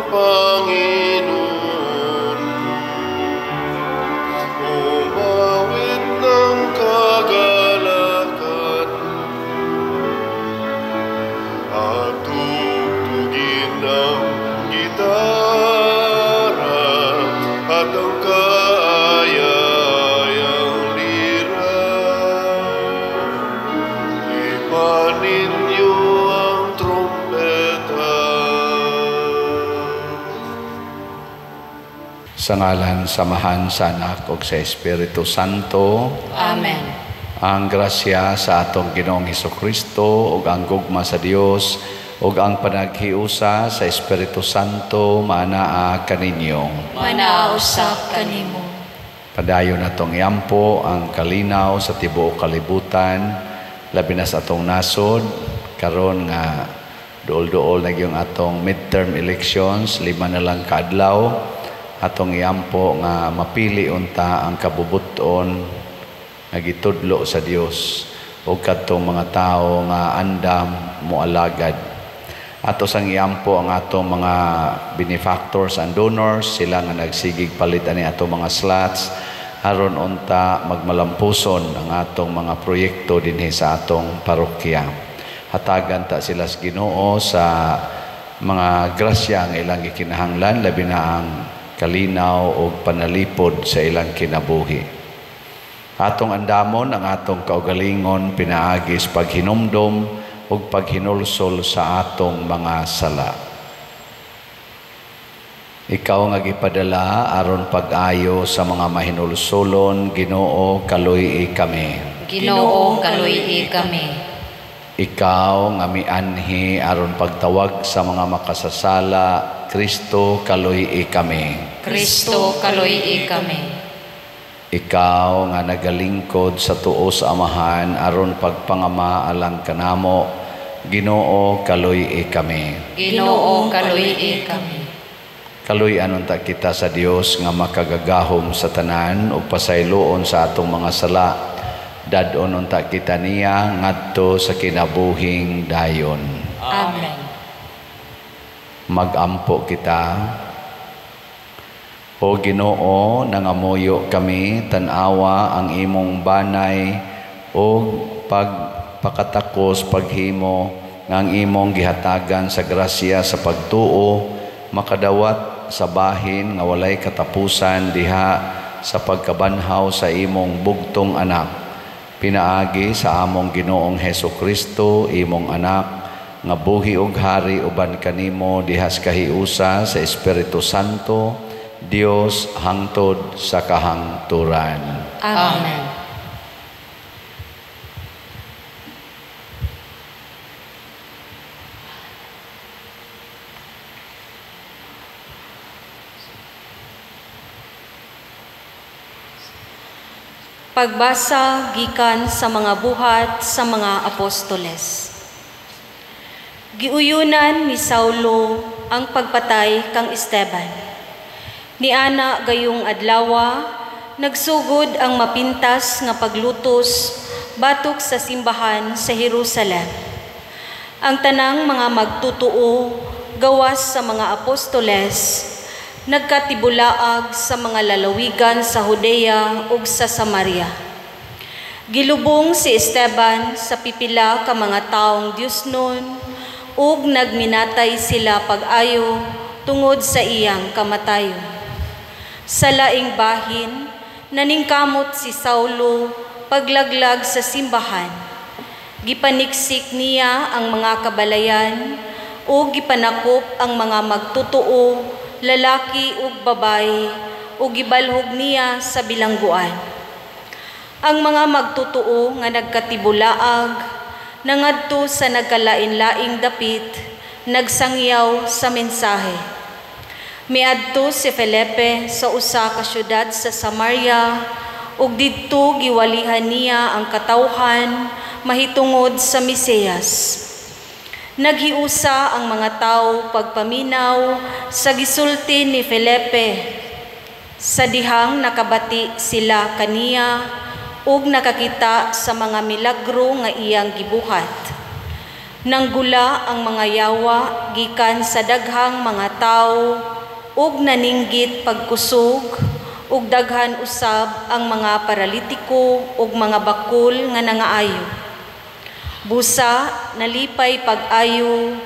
Panginoon. Umawit ng kagalakan at tugtugin ang gitara at ang kaayayang lira. Hipan ninyo ang trumpeta. Sa ngalan sa Amahan, sa Anak ug sa Espiritu Santo. Amen. Ang grasya sa atong Ginoong Hesukristo ug ang gugma sa Dios ug ang panaghiusa sa Espiritu Santo maanaa kaninyo. Manaa usab kanimo. Padayon natong iampo ang kalinaw sa tibuok kalibutan, labi na sa atong nasod karon nga duol-duol na gyud atong midterm elections, 5 na lang kaadlaw. Atong iampo nga mapili unta ang kabubuton nga gitudlo sa Dios ug kadtong mga tawo nga andam moalagad. Ato sang iampo ang atong mga benefactors and donors, sila nga nagsigig palit ani atong mga slots aron unta magmalampuson ang atong mga proyekto dinhi sa atong parokya. Hatagan ta sila sa Ginoo sa mga grasya nga ilang gikinahanglan, labi na ang kalinaw ug panalipod sa ilang kinabuhi. Atong andamon ang atong kaugalingon pinaagi sa paghinumdom ug paghinulsol sa atong mga sala. Ikaw nga gipadala aron pag-ayo sa mga mahinulsolon, Ginoo, kaluy-i kami. Ginoo, kaluy-i kami. Ikaw nga mianhi aron pagtawag sa mga makasasala, Kristo, kaluy-i kami. Kristo, kaluy-i kami. Ikaw nga nagalingkod sa tuo sa Amahan aron pagpangama alang kanamo, Ginoo, kaluy-i kami. Ginoo, kaluy-i kami. Kaluy-an unta kita sa Dios nga makagagahom sa tanan ug pasayloon sa atong mga sala. Dad-on unta kita niya ngadto sa kinabuhing dayon. Amen. Magampo kita. O Ginoo, nangamuyo kami, tan-awa ang imong banay ug pagpakatakos paghimo nga ang imong gihatagan sa grasya sa pagtuo makadawat sa bahin nga walay katapusan diha sa pagkabanhaw sa imong bugtong anak. Pinaagi sa among Ginoong Heso Kristo, imong anak, nga buhi ug hari uban kanimo dihas kahiusa sa Espiritu Santo, Dios hangtod sa kahangturan. Amen. Pagbasa gikan sa mga buhat sa mga apostoles. Giuyunan ni Saulo ang pagpatay kang Esteban. Niana gayong adlawa, nagsugod ang mapintas nga paglutos batok sa simbahan sa Jerusalem. Ang tanang mga magtutuo gawas sa mga apostoles nagkatibulaag sa mga lalawigan sa Judea ug sa Samaria. Gilubong si Esteban sa pipila ka mga taong Diosnon ug nagminatay sila pag-ayo tungod sa iyang kamatayon. Sa laing bahin, naningkamot si Saulo paglaglag sa simbahan. Gipaniksik niya ang mga kabalayan ug gipanakop ang mga magtutuo, lalaki ug babayi, ug gibalhog niya sa bilangguan. Ang mga magtutuo nga nagkatibulaag, nangadto sa nagkalain-laing dapit, nagsangyaw sa mensahe. Miadto si Felipe sa usa ka syudad sa Samaria, ug didto giwalihan niya ang katawhan mahitungod sa Mesiyas. Naghiusa ang mga tawo pagpaminaw sa gisulti ni Felipe. Sa dihang nakabati sila kaniya ug nakakita sa mga milagro nga iyang gibuhat. Nanggula ang mga yawa gikan sa daghang mga tawo ug naninggit pagkusog, ug daghan usab ang mga paralitiko ug mga bakul nga nangaayo. Busa nalipay pag-ayo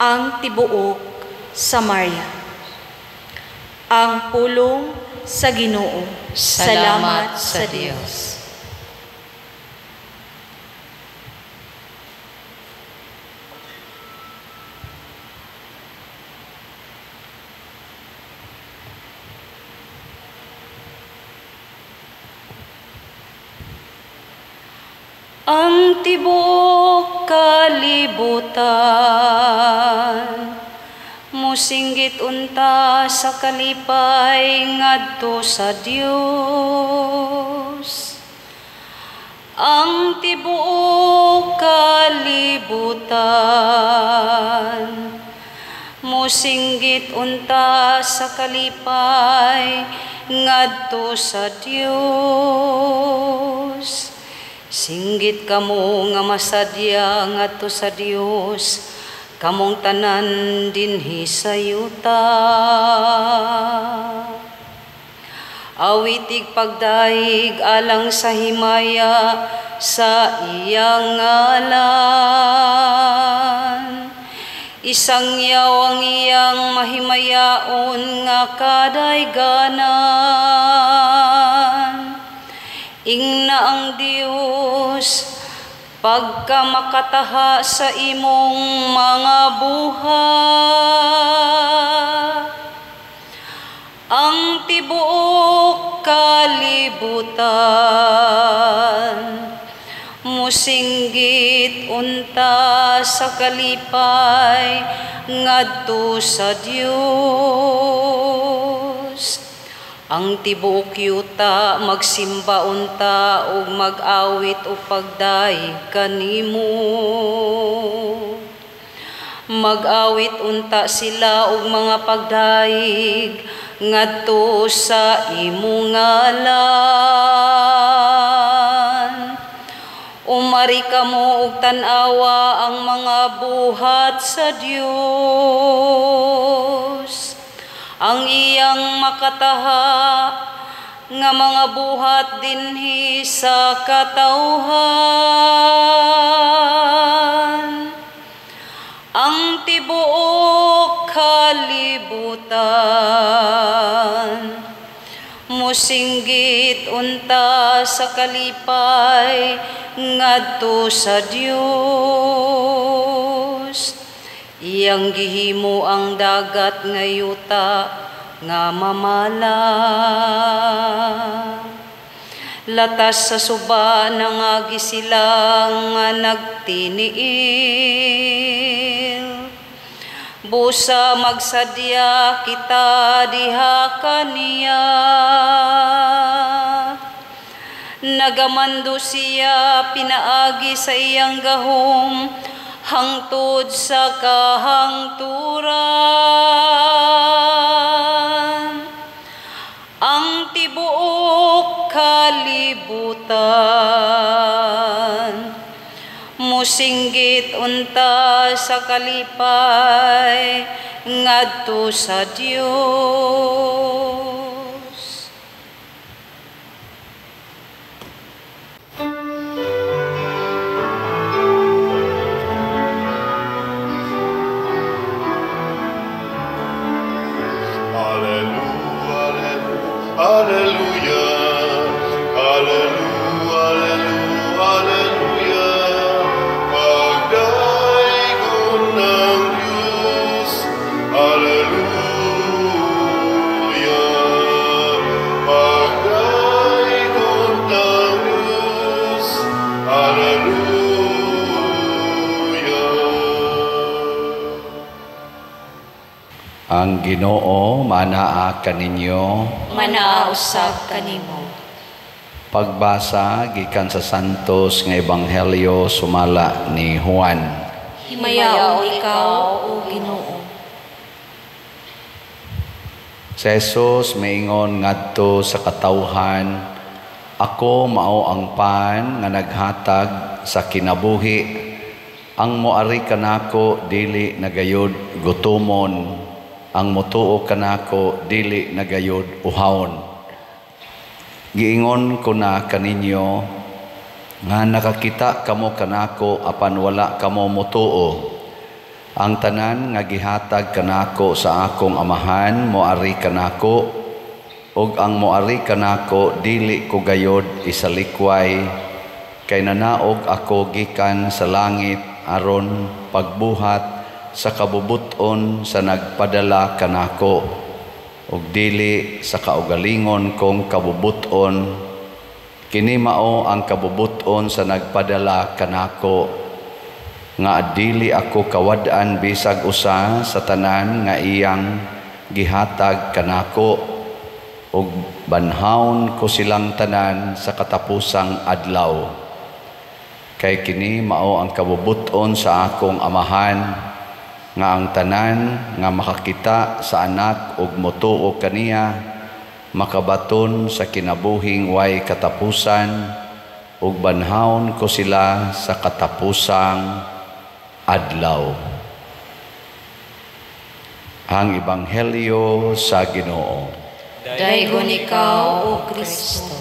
ang tibuok Samaria. Ang pulong sa Ginoo. Salamat sa Dios. Ang tibuok kalibutan musinggit unta sa kalipay ngadto sa Dios. Ang tibuok kalibutan musinggit unta sa kalipay ngadto sa Dios. Singgit kamo nga masadya ngadto sa Dios, kamong tanan dinhi sa yuta. Awitig pagdaig alang sa himaya sa iyang ngalan. Isangyaw ang iyang mahimayaon nga kadayganan. Ingna ang Dios pagka makataha sa imong mga buhat. Ang tibuok kalibutan musinggit unta sa kalipay ngadto sa Dios. Ang tibuok yuta magsimba unta ug mag-awit og pagdaig kanimo. Mag-awit unta sila og mga pagdaig ngadto sa imong ngalan. Umari kamo og tan-awa ang mga buhat sa Dios. Ang iyang makataha nga mga buhat dinhi sa katawhan. Ang tibuok kalibutan musinggit unta sa kalipay ngadto sa Dios. Iyang gihimo ang dagat nga yuta nga mamala. Latas sa suba nangagi sila nga nagtiniil. Busa magsadya kita diha kaniya. Nagamando siya pinaagi sa iyang gahom hangtod sa kahangturan. Ang tibuok kalibutan musinggit unta sa kalipay ngadto sa Dios. Alleluia, alleluia, alleluia, alleluia. Pagdaigon ng Diyos, alleluia. Pagdaigon ng Diyos, alleluia. Ang Ginoo manaa kaninyo, manaa usab kanimo. Pagbasa gikan sa Santos nga Ebanghelyo sumala ni Juan. Himayaon ikaw, o Ginoo. Si Jesus maingon ngadto sa katawhan, ako mao ang pan nga naghatag sa kinabuhi. Ang moari kanako dili nagayod gutomon, ang motuo kanako dili nagayod uhawon. Giingon ko na kaninyo nga nakakita kamo kanako apan wala kamo motuo. Ang tanan nga gihatag kanako sa akong Amahan moari kanako, ug ang moari kanako dili ko gayod isalikway, kay nanaog ako gikan sa langit aron pagbuhat sa kabubut-on sa nagpadala kanako, ug dili sa kaugalingon kong kabubut-on. Kini mao ang kabubut-on sa nagpadala kanako, nga dili ako kawad-an bisag usa sa tanan nga iyang gihatag kanako, ug banhawon ko silang tanan sa katapusang adlaw. Kay kini mao ang kabubut-on sa akong Amahan, nga ang tanan nga makakita sa Anak ug motuo kaniya makabaton sa kinabuhing way katapusan, ug banhawon ko sila sa katapusang adlaw. Ang Ebanghelyo sa Ginoo. Daygon ikaw, O Kristo.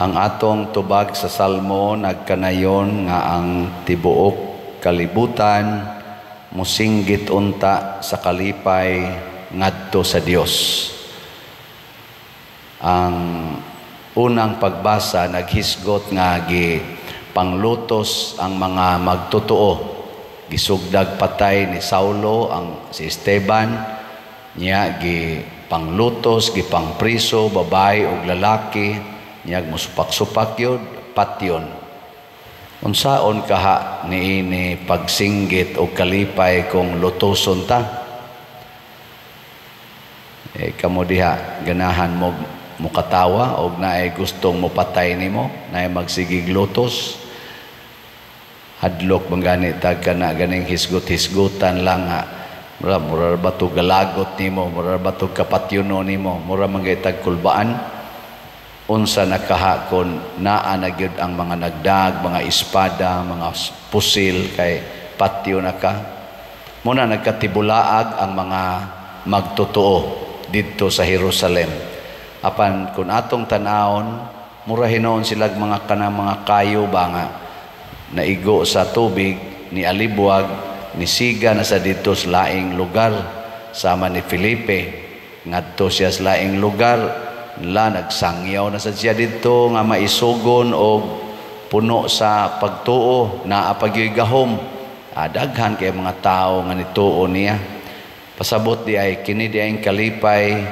Ang atong tubag sa Salmo nagkanayon nga ang tibuok kalibutan musinggit unta sa kalipay ngadto sa Dios. Ang unang pagbasa naghisgot nga gi panglutos ang mga magtotoo. Gisugdag patay ni Saulo ang si Esteban, niya gi panglutos, gi pangpriso, babae ug lalaki, niya musupak-supak yun, patyon. Unsaon kaha niini pagsinggit o kalipay kung lutoson ta? Kamo diha ganahan mo mukatawa og naay gustong mopatay nimo, naay magsigig lutos. Hadlok man gani tag kana ganing hisgot-hisgutan lang nga mura mura ba to galagot nimo, mura ba to kapatyuno nimo, mura man gay tag kulbaan. Unsa nakaha kon naa na gyud ang mga nagdag, mga espada, mga pusil, kay patyo na ka. Muna nagkatibulaag ang mga magtotoo didto sa Jerusalem. Apan kun atong tan-awon, mura hinuon silag mga kanang mga kayo ba nga naigo sa tubig ni alibwag, ni siga na sa didto sa laing lugar, sama ni Felipe ngadto siya sa laing lugar, la nagsangyaw na sa siya didto nga maisugon og puno sa pagtuo, naa pagyoy gahom. Daghan kay mga tawo nga nituo niya. Pasabot di ay kini di ay kalipay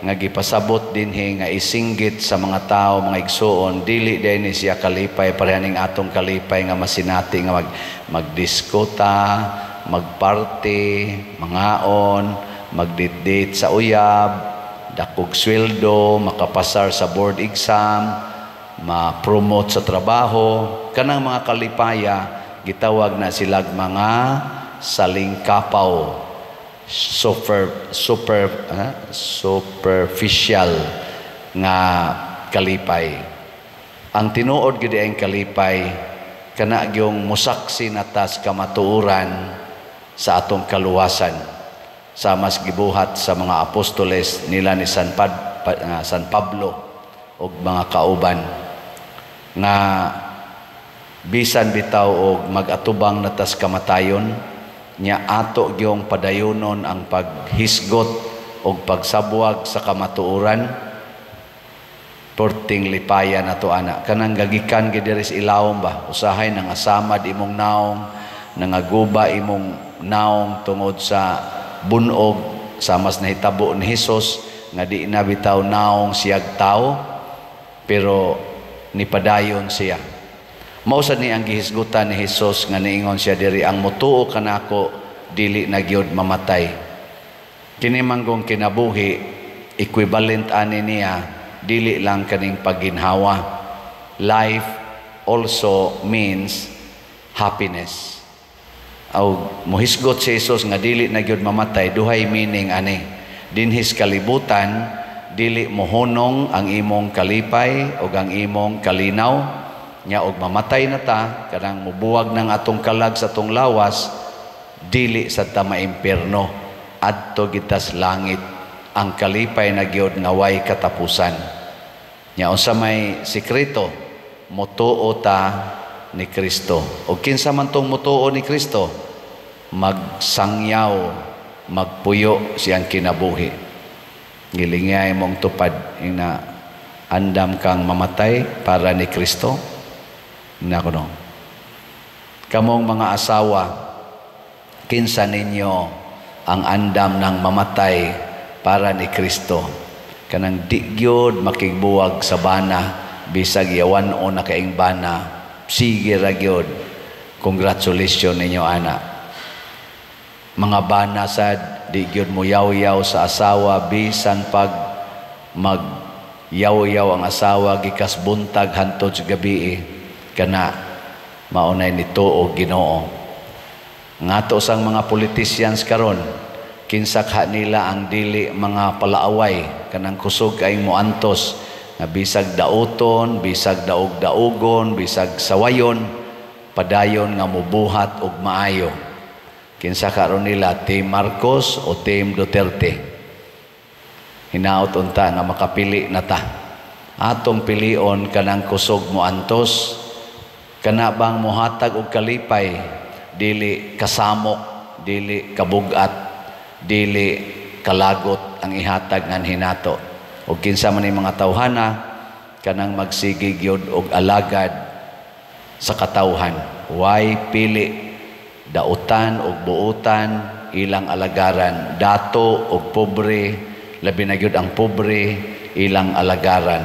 nga gipasabot dinhi nga isinggit sa mga tao, mga igsuon, dili di ni siya kalipay pareha ning atong kalipay nga masinati nga magdisko ta, magparty, mangaon, magdit-date sa uyab, dakog sweldo, makapasar sa board exam, ma-promote sa trabaho. Kanang mga kalipaya gitawag na silag mga salingkapaw, superficial nga kalipay. Ang tinuod gyud ang kalipay kana gyung musaksi natas kamatuoran sa atong kaluwasan, sa mas gibuhat sa mga apostoles nila ni San Pablo og mga kauban, nga bisan bitaw og mag-atubang natas kamatayon nya ato gyung padayonon ang paghisgot og pagsabwag sa kamatuoran. Porting lipaya nato ana, kanang gagikan gid diri sa ilawom ba, usahay nangasamad imong naong, nangaguba imong naong tungod sa bunog sa mas nahitabo ni Hesus nga di na bitaw naong siyag tao, pero nipadayon siya. Mao sad ni ang gihisgutan ni Hesus nga niingon siya diri, ang motuo kanako dili na gyud mamatay. Kini manggong kinabuhi equivalent ani niya, dili lang kaning pagginhawa. Life also means happiness. Aw mohisgot si Hesus nga dili na gyud mamatay, duhay meaning ani. Dinhis kalibutan dili mohunong ang imong kalipay o ang imong kalinaw. Nya og mamatay na ta, kanang mubuwag ng atong kalag sa atong lawas, dili sa ta maimpierno, adto kita sa langit, ang kalipay na gyud nga way katapusan. Nya unsa may sikreto? Motuo ta ni Kristo. O kinsa man tong motuo ni Kristo, magsangyaw, magpuyo siyang kinabuhi. Gilingay mong tupad ina andam kang mamatay para ni Kristo. Nako no. Kamong mga asawa, kinsa ninyo ang andam ng mamatay para ni Kristo? Kanang di gyud makigbuwag sa bana, bisag yawan o na kaing bana, sige ra gyud. Congratulations ninyo ana. Mga bana sad, di gyud mo yaw-yaw sa asawa bisan pag mag yaw-yaw ang asawa gikas buntag hantod sa gabi, kana maunay nituo Ginoo. Ngato sang mga politicians karon, kinsa ka nila ang dili mga palaaway, kanang kusog kay moantos nga bisag dauton, bisag daog-daugon, bisag sawayon, padayon nga mobuhat og maayo. Kinsa karon nila, Team Marcos o Team Duterte? Hinaot unta nga makapili na ta. Atong pilion kanang kusog moantos, kana bang mohatag og kalipay, dili kasamok, dili kabugat, dili kalagot ang ihatag ngan hinato. Og kinsa man ning mga tawhana kanang magsige gyud og alagad sa katawhan, way pili, dautan og buutan ilang alagaran, dato og pobre, labi na gyud ang pobre ilang alagaran.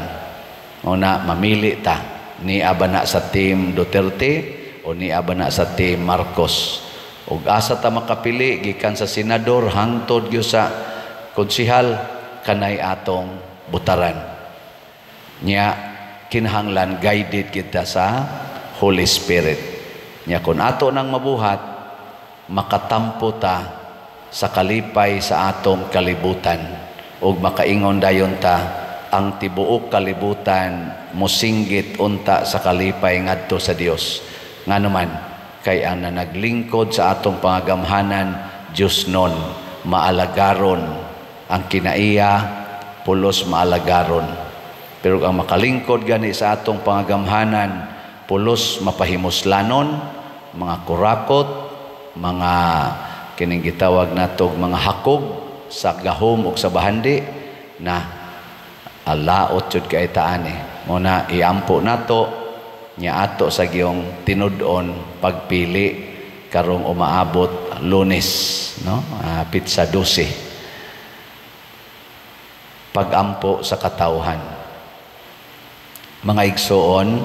Una mamili ta, ni ba na sa Team Duterte o ni ba na sa Team Marcos. Og asa ta makapili, gikan sa senador hangtod gyud sa konsehal, kanay atong butaran. Nya kinahanglan guided kita sa Holy Spirit. Nya kun ato nang mabuhat, makatampo ta sa kalipay sa atong kalibutan ug makaingon dayon ta, ang tibuok kalibutan mosinggit unta sa kalipay ngadto sa Dios. Nganuman kay ang nanaglingkod sa atong pangagamhanan, Dios nun, maalagaron ang kinaiya, pulos maalagaron. Pero ang makalingkod gani sa atong pangagamhanan, pulos mapahimuslanon, mga kurakot, mga kining gitawag natog mga hakog sa gahom ug sa bahandi na alaot jud kay taani. Muna iampo nato nya ato sa giyong tinud-on pagpili karong umaabot Lunes, no? Pitsa 12. Pagampo sa katawhan. Mga igsoon,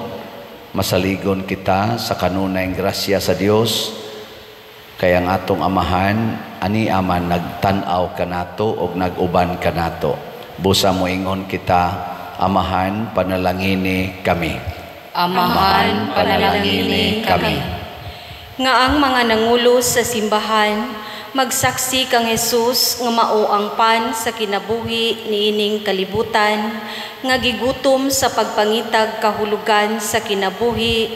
masaligon kita sa kanunay grasya sa Dios, kay ang atong amahan ani aman nagtan-aw kanato og nag-uban kanato. Busa moingon kita, Amahan, panalangini kami. Amahan, panalangini kami. Nga ang mga nangulo sa simbahan magsaksi kang Jesus nga mao ang pan sa kinabuhi niining kalibutan, nga gigutom sa pagpangitag kahulugan sa kinabuhi,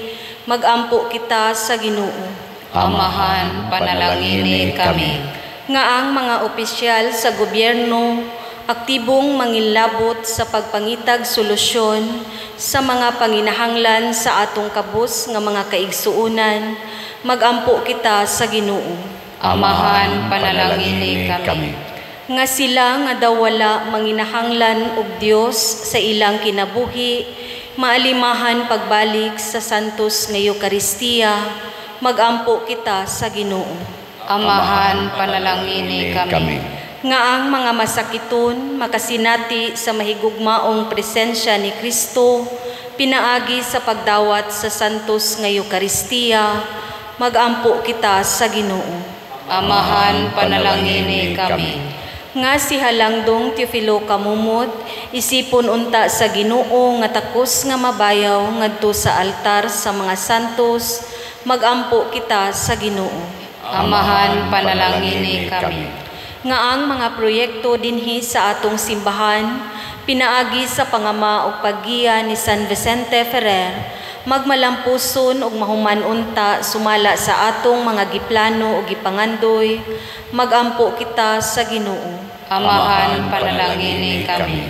magampo kita sa Ginoo. Amahan, panalangini kami. Nga ang mga opisyal sa gobyerno aktibong mangilabot sa pagpangitag solusyon sa mga panginahanglan sa atong kabus nga mga kaigsuonan, magampo kita sa Ginoo. Amahan, panalangini kami. Nga sila nga daw wala manginahanglan og Dios sa ilang kinabuhi, maalimahan pagbalik sa Santos nga Eukaristiya, magampo kita sa Ginoo. Amahan, panalangini kami. Nga ang mga masakiton makasinati sa mahigugmaong presensya ni Kristo, pinaagi sa pagdawat sa Santos nga Eukaristiya, magampo kita sa Ginoo. Amahan, panalangini kami. Nga si Halangdong Teofilo Camomot, isipon unta sa Ginoo nga takos nga mabayaw ngadto sa altar sa mga santos, magampo kita sa Ginoo. Amahan, panalangini kami. Nga ang mga proyekto dinhi sa atong simbahan, Pinaagi sa pangama ug paggiya ni San Vicente Ferrer, magmalampuson ug mahuman unta sumala sa atong mga giplano ug gipangandoy, magampo kita sa Ginoo. Amahan, panalangini kami.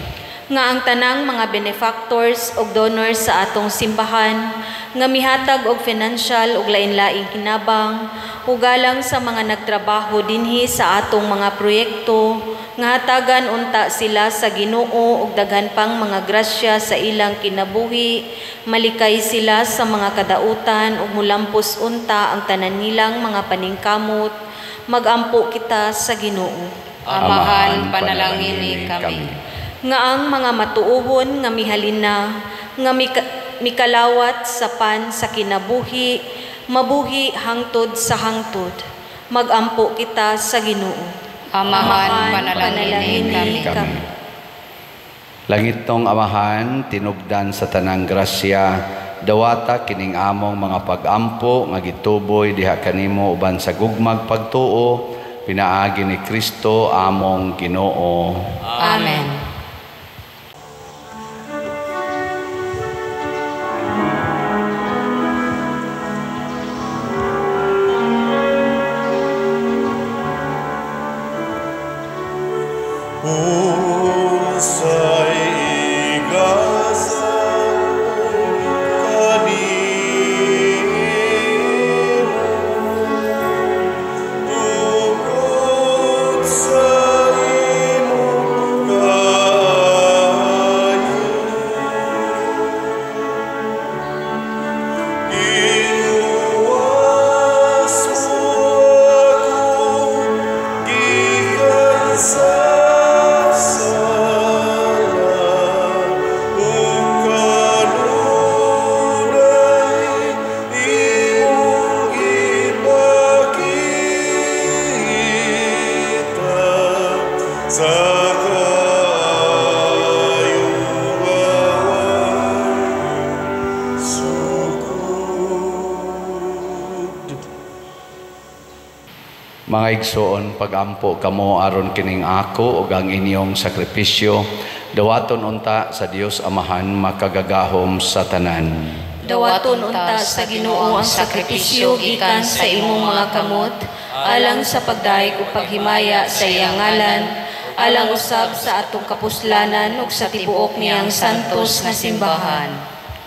Nga ang tanang mga benefactors ug donors sa atong simbahan nga mihatag og financial ug lain-laing kinabang ug galang sa mga nagtrabaho dinhi sa atong mga proyekto, nga hatagan unta sila sa Ginoo ug daghan pang mga grasya sa ilang kinabuhi, malikay sila sa mga kadautan ug mulampos unta ang tanan nilang mga paningkamot, magampo kita sa Ginoo. Amahan, panalangini kami. Nga ang mga matuohon nga mihalin na, nga mikalawat sa pan sa kinabuhi, mabuhi hangtod sa hangtod, magampo kita sa Ginoo. Amahan, panalangini kami. Langit tong Amahan, tinubdan sa tanang grasya, dawata kining among mga pagampo nga gituboy diha kanimo uban sa gugmag pagtuo, pinaagi ni Kristo among Ginoo. Amen. Mga igsoon, pagampo kamo aron kining ako ug ang inyong sakripisyo, dawaton unta sa Dios Amahan makagagahom sa tanan. Dawaton unta sa Ginoo ang sakripisyo gikan sa imong mga kamot, alang sa pagdayeg ug paghimaya sa iyang ngalan, alang usab sa atong kapuslanan ug sa tibuok niyang santos nga simbahan.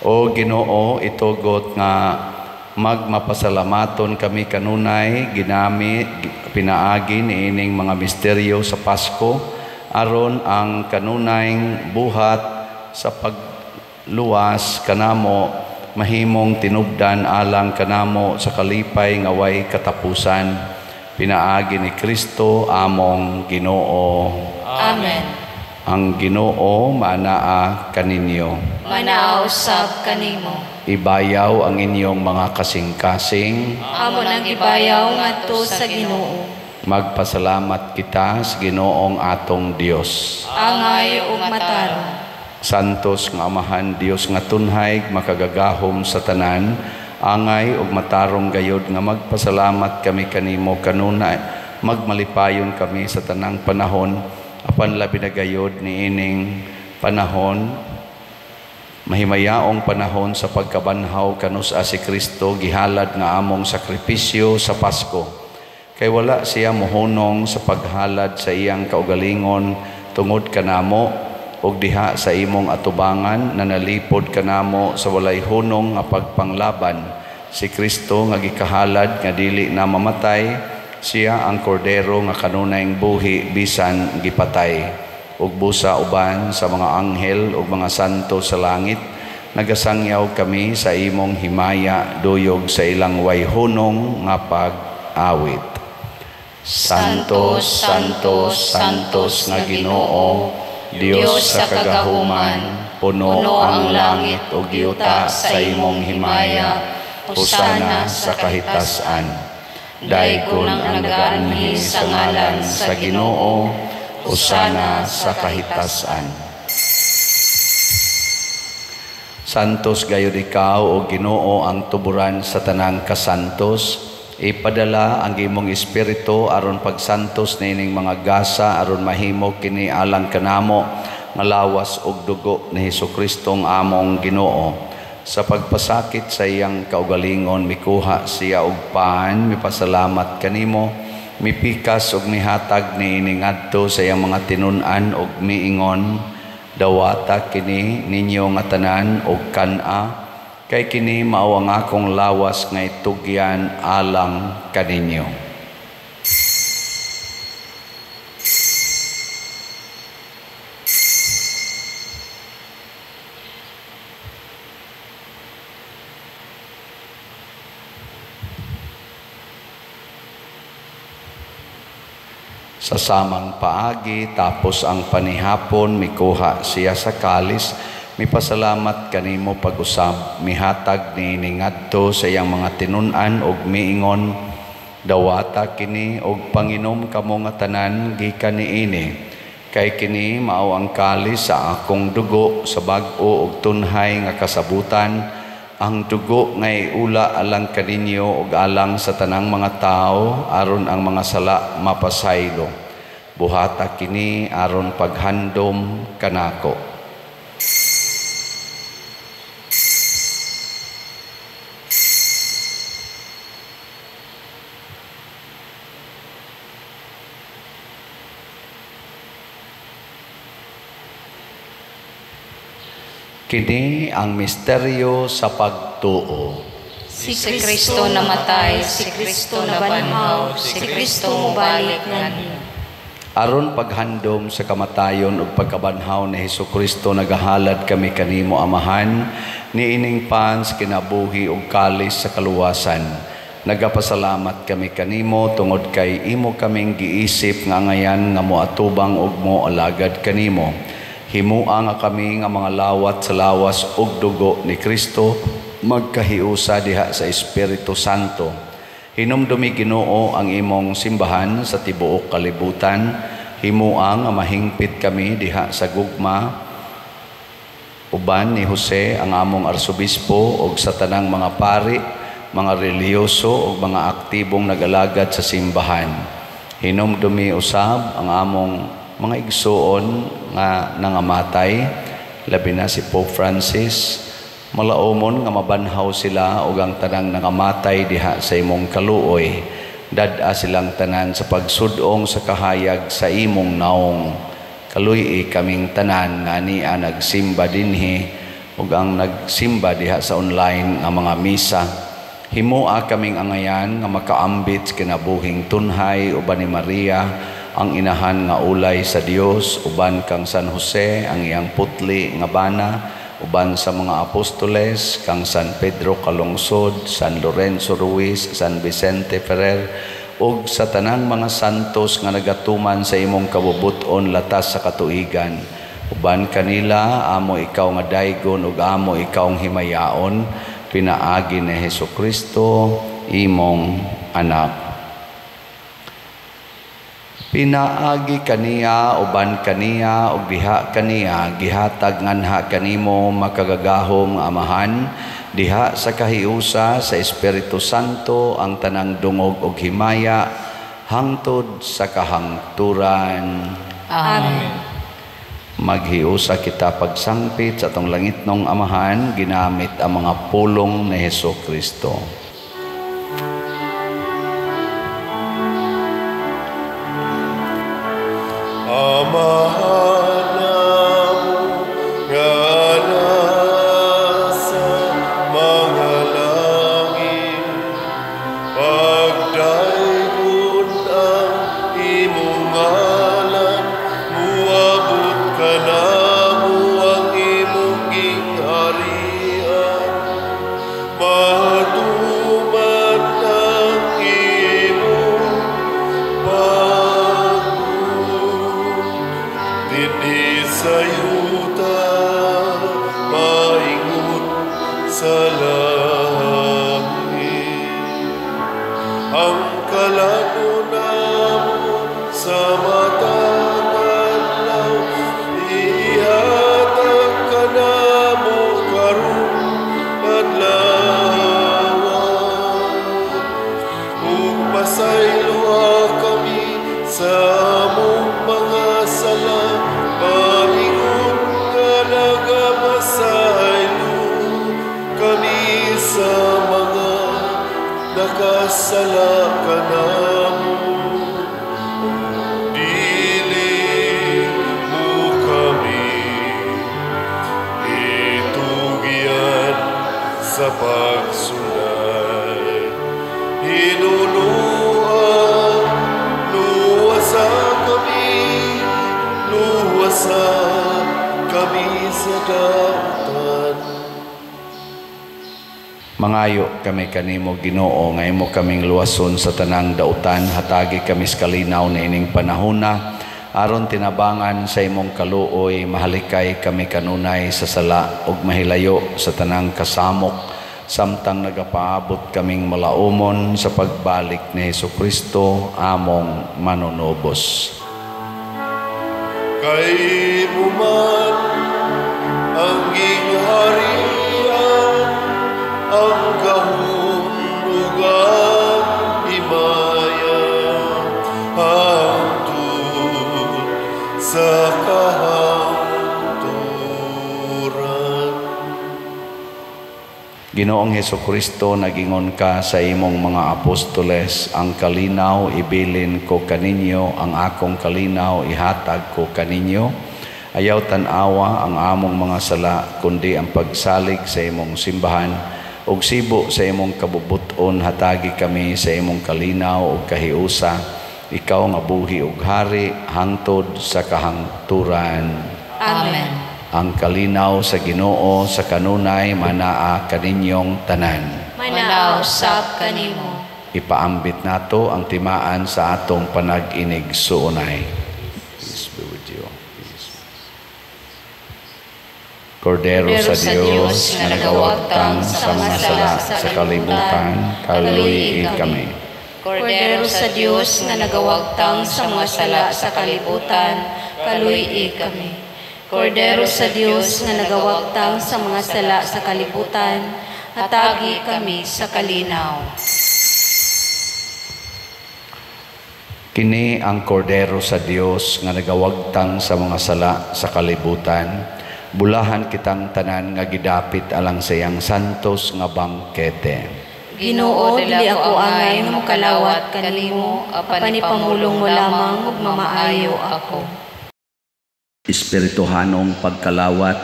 O Ginoo, itugot nga magmapasalamaton kami kanunay ginami pinaagi niining mga misteryo sa Pasko, aron ang kanunayng buhat sa pagluwas kanamo mahimong tinubdan alang kanamo sa kalipay nga way katapusan, pinaagi ni Kristo among Ginoo. Amen. Ang Ginoo maanaa kaninyo. Manaa usab kanimo. Ibayaw ang inyong mga kasing-kasing. Amo nang ibayaw ngadto sa Ginoo. Magpasalamat kita sa Ginoong atong Dios. Angay ug matarong. Santos nga Amahan, Dios nga tunhay, makagagahom sa tanan, angay ug matarong gayod nga magpasalamat kami kanimo kanunay, magmalipayon kami sa tanang panahon, apan labi na gayod niining panahon, mahimayaong panahon sa pagkabanhaw kanus-a si Kristo gihalad nga among sakripisyo sa Pasko. Kay wala siya mohunong sa paghalad sa iyang kaugalingon tungod kanamo ug diha sa imong atubangan nanalipod kanamo sa walay hunong nga pagpanglaban. Si Kristo nga gikahalad nga dili na mamatay, siya ang kordero nga kanunayng buhi bisan gipatay. Ug busa uban sa mga anghel ug mga santo sa langit, nagasangyaw kami sa imong himaya duyog sa ilang way hunong nga pag-awit. Santo, Santo, Santos nga Ginoo, Dios sa kagahuman, puno ang langit ug yuta sa imong himaya, hosana sa kahitasan. Daygon ang nagaanhi sa ngalan sa Ginoo, hosana sa kahitasan. Santos gayud ikaw o Ginoo ang tuburan sa tanang kasantos. Ipadala ang imong espiritu aron pagsantos niining mga gasa aron mahimo kini alang kanamo nga lawas ug dugo ni Hesukristo ang among Ginoo. Sa pagpasakit sa iyang kaugalingon, mikuha siya og pan, mipasalamat kanimo, mipikas ug mihatag niini ngadto sa iyang mga tinun-an ug miingon, dawata kini ninyo nga tanan og kan-a, kay kini mao ang akong lawas nga itugyan alang kaninyo. Sa samang paagi, tapos ang panihapon, mikuha siya sa kalis, mipasalamat kanimo pag-usab, mihatag niini ngadto sa iyang mga tinun-an ug miingon, dawata kini og panginom kamo nga tanan gikan niini, kay kini mao ang kalis sa akong dugo sa bag-o ug tunhay nga kasabutan, ang dugo nga iula alang kaninyo ug alang sa tanang mga tawo aron ang mga sala mapasaylo. Buhata kini aron paghandom kanako. Kini ang misteryo sa pagtuo. Si Kristo namatay, si Kristo nabanhaw, si Kristo mobalik nganhi. Aron paghandom sa kamatayon ug pagkabanhaw ni Hesukristo, nagahalad kami kanimo Amahan, niining pan sa kinabuhi ug kalis sa kaluwasan. Nagapasalamat kami kanimo tungod kay imo kaming giisip nga angayan nga moatubang ug moalagad kanimo. Himua nga kami nga mga lawat sa lawas ug dugo ni Kristo, magkahiusa diha sa Espiritu Santo. Hinumdumi Ginoo ang imong simbahan sa tibuok kalibutan. Himua nga mahingpit kami diha sa gugma uban ni Jose ang among arsobispo ug sa tanang mga pari, mga relihiyoso ug mga aktibong nagalagad sa simbahan. Hinumdumi usab ang among mga igsuon nga nangamatay, labi na si Pope Francis. Malaomon nga mabanhaw sila ug ang tanang nangamatay diha sa imong kaluoy. Dad-a silang tanan sa pagsudong sa kahayag sa imong naong. Kaluy-i kaming tanan nga ania nagsimba dinhi ug ang nagsimba diha sa online nga mga misa. Himua kaming angayan nga makaambit sa kinabuhing tunhay uban ni Maria ang inahan nga ulay sa Dios, uban kang San Jose ang iyang putli nga bana, uban sa mga apostoles kang San Pedro Calungsod, San Lorenzo Ruiz, San Vicente Ferrer, ug sa tanang mga santos nga nagatuman sa imong kabubut-on latas sa katuigan. Uban kanila amo ikaw nga daygon ug amo ikaw ang himayaon, pinaagi ni Hesukristo imong anak. Pinaagi kaniya, uban kaniya, ug diha kaniya, gihatag nganha kanimo makagagahom nga Amahan, diha sa kahiusa sa Espiritu Santo ang tanang dungog ug himaya hangtod sa kahangturan. Amen. Maghiusa kita pagsangpit sa atong langitnong Amahan, ginamit ang mga pulong ni Hesukristo. Amahan namo nga nasa mga langit, pagdaygon ang imong ngalan, muabot kanamo ang imong gingharian, matuman ang imong pagbuot dinhi sa yuta, maingon sa langit. Ang kalano namo sa matang adlaw, ihatag kanamo karong adlaw. Ug pasayloa kami sa among mga sala, maingon sala kanamo. Dili mo kami itugyan sa pagsulay. Hinunua, luwasa kami, luwasa kami sa dautan. Mangayo kami kanimo, Ginoo, nga imo kaming luwason sa tanang dautan, hatagi kami sa kalinaw niining panahona aron tinabangan sa imong kaluoy, mahalikay kami kanunay sa sala ug mahilayo sa tanang kasamok samtang nagapaabot kaming malaumon sa pagbalik ni Hesukristo among manunubos. Kay mo man ang gingharian, ang gahom ug ang himaya, hangtod sa kahangturan. Ginoong Hesukristo, nagingon ka sa imong mga apostoles, ang kalinaw ibilin ko kaninyo, ang akong kalinaw ihatag ko kaninyo. Ayaw tan-awa ang among mga sala, kundi ang pagsalig sa imong simbahan. Ug sibo sa imong kabubuton, hatagi kami sa imong kalinaw ug kahiusa. Ikaw nga buhi ug hari hangtod sa kahangturan. Amen. Ang kalinaw sa Ginoo sa kanunay manaa kaninyong tanan. Manaa usab kanimo. Ipaambit nato ang timaan sa atong panag-inig suunay. Peace be with you. Peace. Kordero sa Dios nga nagawagtang sa mga sala sa kalibutan, kaluyi kami. Kordero sa Dios nga nagawagtang sa mga sala sa kalibutan, kaluyi kami. Kordero sa Dios nga nagawagtang sa mga sala sa kalibutan, hatagi kami sa kalinaw. Kini ang kordero sa Dios nga nagawagtang sa mga sala sa kalibutan. Bulahan kitang tanan nga gidapit alang sa iyang santos nga bangkete. Ginoo, dili ako angay nga mokalawat kanimo, apan ipamulong mo lamang ug mamaayo ako. Espirituhanong pagkalawat.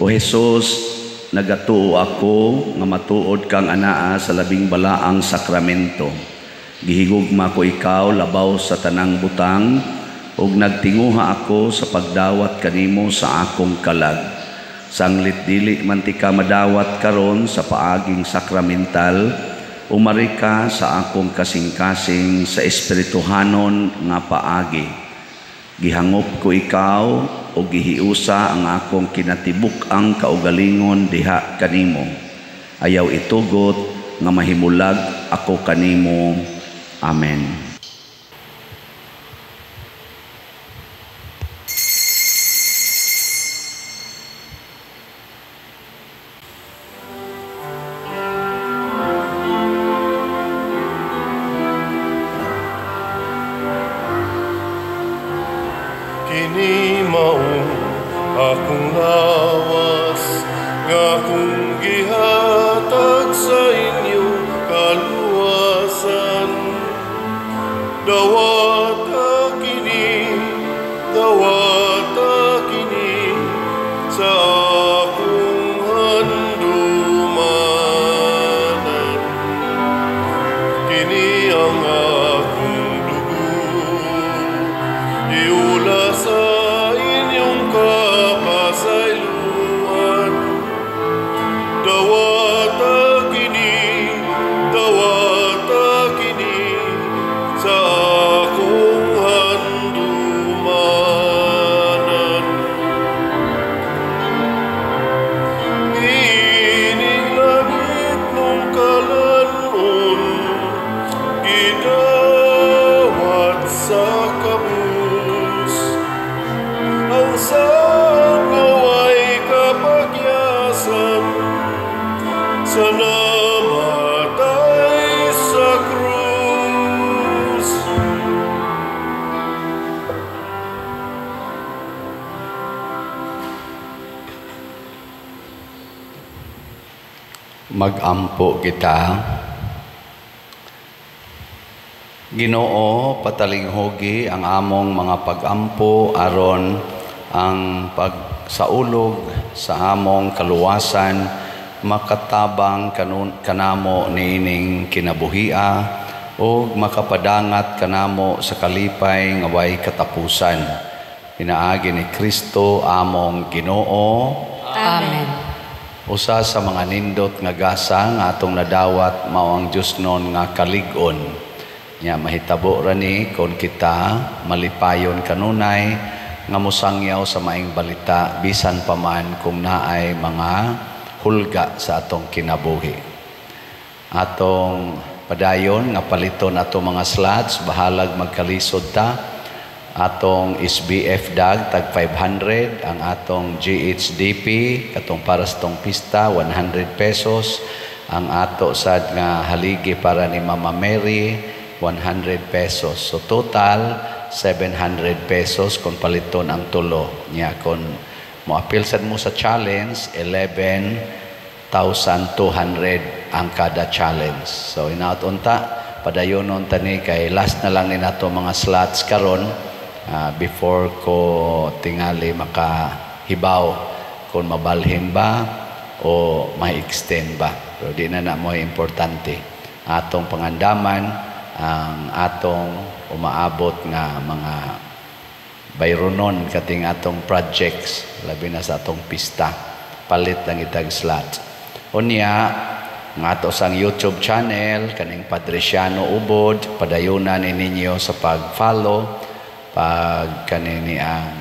O Hesus, nagatuo ako nga matuod kang anaa sa labing balaang sakramento. Gihigugma ko ikaw labaw sa tanang butang, ug nagtinguha ako sa pagdawat kanimo sa akong kalag. Sanglit dili man ti ka madawat karon sa paaging sakramental, umari ka sa akong kasing-kasing sa espirituhanon nga paagi. Gihangop ko ikaw o gihiusa ang akong kinatibuk-ang kaugalingon diha kanimo. Ayaw itugot nga mahimulag ako kanimo. Amen. Kini maong akong lawas nga akong gihatag sa inyong kaluwasan. Dawata kini sa akong handumanan. Kini ang akong dugo, iula sa inyong kapasayloan. Dawata kini sa akong handumanan. Ining langit nung kalanon, gidawat sa kabus. Ang sangaway kapagyasan sa namatay sa krus. Magampo kita. Ginoo, patalinghugi ang among mga pagampo aron ang pagsaulog sa among kaluwasan makatabang kanamo niining kinabuhia ug makapadangat kanamo sa kalipay nga way katapusan. Pinaagi ni Kristo among Ginoo. Amen. Usa sa mga nindot nga gasa nga atong nadawat mao ang Diosnon nga kalig-on. Nya mahitabo ra ni kon kita malipayon kanunay nga mosangyaw sa maayong balita bisan pa man kung naay mga hulga sa atong kinabuhi. Atong padayon nga paliton ato mga slots, bahalag magkalisod ta. Atong SBF dag tag 500, ang atong GHDP katong para sa tong pista 100 pesos, ang ato sad nga haligi para ni Mama Mary 100 pesos. So total 700 pesos kung paliton ang tulo. Nya kon moapil sad mo sa challenge, 11,200 ang kada challenge. So inaot unta padayonon ta ni kay last na lang ni nato mga slots karon before ko tingali makahibaw kung mabalhin ba o ma-extend ba. Pero di na na mo importante. Atong pangandaman ang atong umaabot nga mga bayronon kating atong projects, labi na sa atong pista. Palit lang itag slot. Unya, ang ato sang YouTube channel, kaning Padre Siano Ubod, padayunan ninyo sa pag-follow, pag kanini ang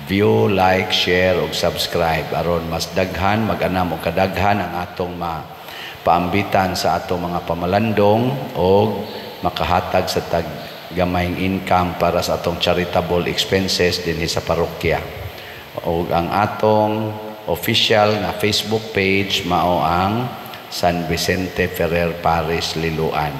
view, like, share, ug subscribe. Aron mas daghan, mag-anam og kadaghan ang atong mapaambitan sa atong mga pamalandong og makahatag sa tag gamayng income para sa atong charitable expenses dinhi sa parokya. Og ang atong official nga Facebook page mao ang San Vicente Ferrer Parish Liloan.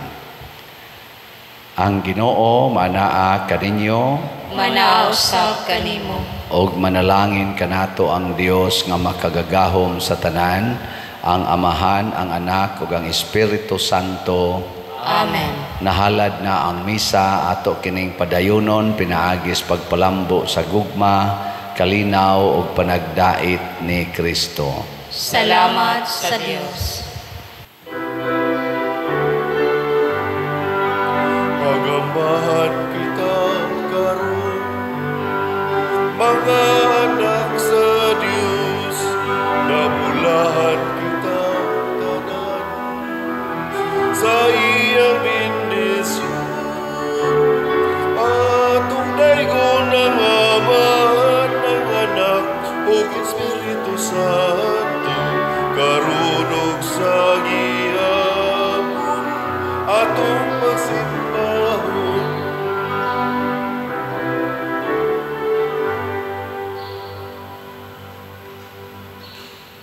Ang Ginoo manaa kaninyo, manaa usab kanimo, og manalangin kanato ang Dios nga makagagahom sa tanan, ang Amahan, ang Anak ug ang Espiritu Santo. Amen. Nahalad na ang misa ato kining padayunon pinaagis pagpalambo sa gugma, kalinaw ug panagdait ni Kristo. Salamat sa Dios. Pagambahan kita karon, mga anak sa Dios, napulahan kita tanan sa iyang bendisyon. Atong daygon ang Amahan, ang Anak ug Espiritu Santo, karon ug sa gihapon atong pagsimba.